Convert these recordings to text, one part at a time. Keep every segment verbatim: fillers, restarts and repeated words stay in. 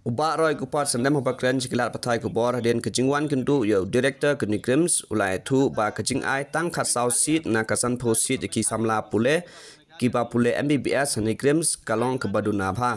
U Bah Roy Kupar Syiem haba kren sha ki lad pathai khubor hadien ka jingwan kynduh ïa u Director ka NEIGRIHMS, u la ïathuh ba ka jingai tang khatsaw seat na ka sanphew seat ïa ki samla pule kiba pule M B B S ha NEIGRIHMS ka long kaba duna bha.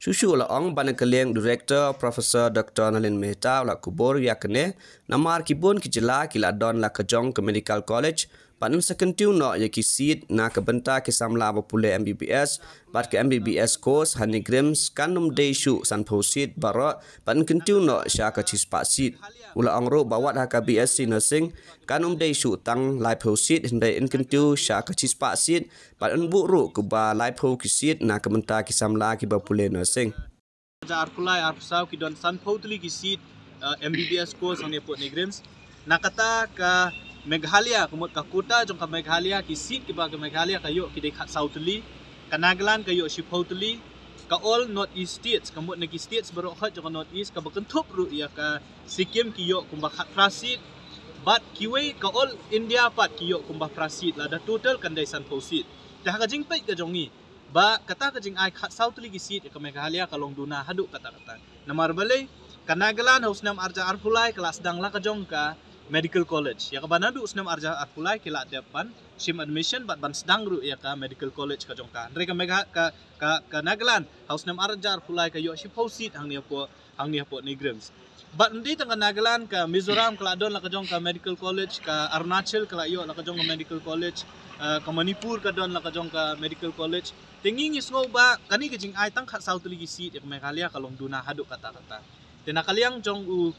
Shuh shuh u la ong ba na ka liang u Director Professor Doctor Nalin Mehta u la kubur ïa kane, namar ki bun ki jylla ki la don la ka jong ka Medical College, bad yn sa kyntiew noh ïa ki seat na ka bynta ki samla ba pule M B B S bad ka M B B S course ha NEIGRIHMS kan ym dei shuh sanphew seat baroh, bad yn kyntiew noh sha ka shispah seat. U la ong ruh ba wat ha ka B S C Nursing kan ym dei shuh tang laiphew seat, hynrei yn kyntiew sha ka shispah seat bad yn buh ruh kaba laiphew ki seat na ka bynta ki samla kiba pule nursing. Arphew lai arphew saw ki don sanphew tylli ki seat, eh, M B B S course hangne hapoh NEIGRIHMS. Na kata ka Meghalaya, ka mut ka quota jong ka Meghalaya, ki seat kiba ka Meghalaya ka ïoh ki dei khatsaw tylli, ka Nagaland ka ïoh shiphew tylli, ka all North East states, ka mut na ki states baroh khoit jong ka North East, kaba kynthup ruh ïa ka Sikkim, ki ïoh kumba khatphra seat, bad kiwei ka all India pat ki ïoh kumba phra seat, lada total kan dei sanphew seat. Te ha ka jingpeit ka jong ngi, ba kata ka jingai khatsaw tylli ki seat ïa ka Meghalaya ka long duna haduh katta katta. Namar balei? Ka Nagaland ha u snem arhajar arphew lai ka la sdang la ka jong ka Medical College, ïa kaba naduh u snem arhajar arphew lai ki la dep ban shim admission bad ban sdang ruh ïa ka Medical College ka jong ka. Hynrei ka Megha-, ka, ka, ka Nagaland ha u snem arhajar arphew lai ka ïoh shiphew seat hangne hapoh, hangne hapoh NEIGRIHMS. Bad ym dei tang ka Nagaland, ka Mizoram ka la don la ka jong ka Medical College, ka Arunachal ka la ïoh la ka jong ka Medical College, eh, ka Manipur ka don la ka jong ka Medical College. Te ngi ngi sngew ba kane ka jingai tang khatsaw tylli ki seat ïa ka Meghalaya ka long duna haduh katta katta. Te na ka liang jong u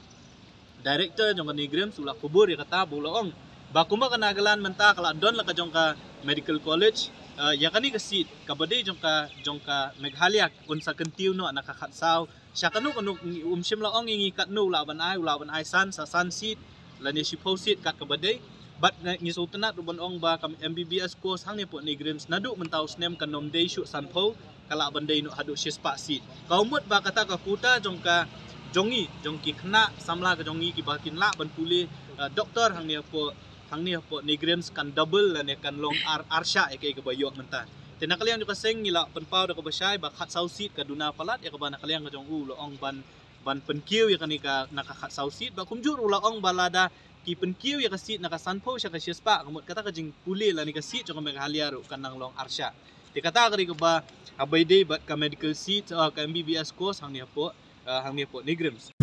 Director jong ka NEIGRIHMS u la kubur ïa kata, ba u la ong ba kumba ka Nagaland mynta ka la don la ka jong ka Medical College, eh, ïa kane ka seat kaba dei jong ka, jong ka Meghalaya un sa kyntiew noh na ka khatsaw sha kano kano. Um shym la ong ïa ngi katno u lah ban ai, u lah ban ai san, sa san seat lane shiphew seat kat kaba dei. Bad ngi sngewtynnat ruh ban ong ba ka M B B S course hangne hapoh NEIGRIHMS naduh mynta u snem kan ym dei shuh sanphew, ka lah ban dei noh haduh shispah seat. Ka mut ba kata ka quota jong ka, jong ngi, jong ki khynnah samla ka jong ngi kiba kin lah ban pule, eh, doktor hangne hapoh, hangne hapoh NEIGRIHMS kan double lane kan long ar, arshah ïa kaei kaba ïoh mynta. Te na ka liang jong ka seng ngi la pynpaw da kaba shai ba khatsaw seat ka duna palat ïa kaba na ka liang ka jong u u la ong ban, ban pynkiew ïa kane ka na ka khatsaw seat. Bad kumjuh ruh u la ong ba lada ki pynkiew ïa ka seat na ka sanphew sha ka shispah, ka mut kata ka jingpule lane ka seat jong ka Meghalaya ruh kan nang long arshah. Te kata ka dei kaba, ah, ba ïadei bad ka medical seat, ah, ka M B B S course hangne hapoh, ah, hangne hapoh NEIGRIHMS.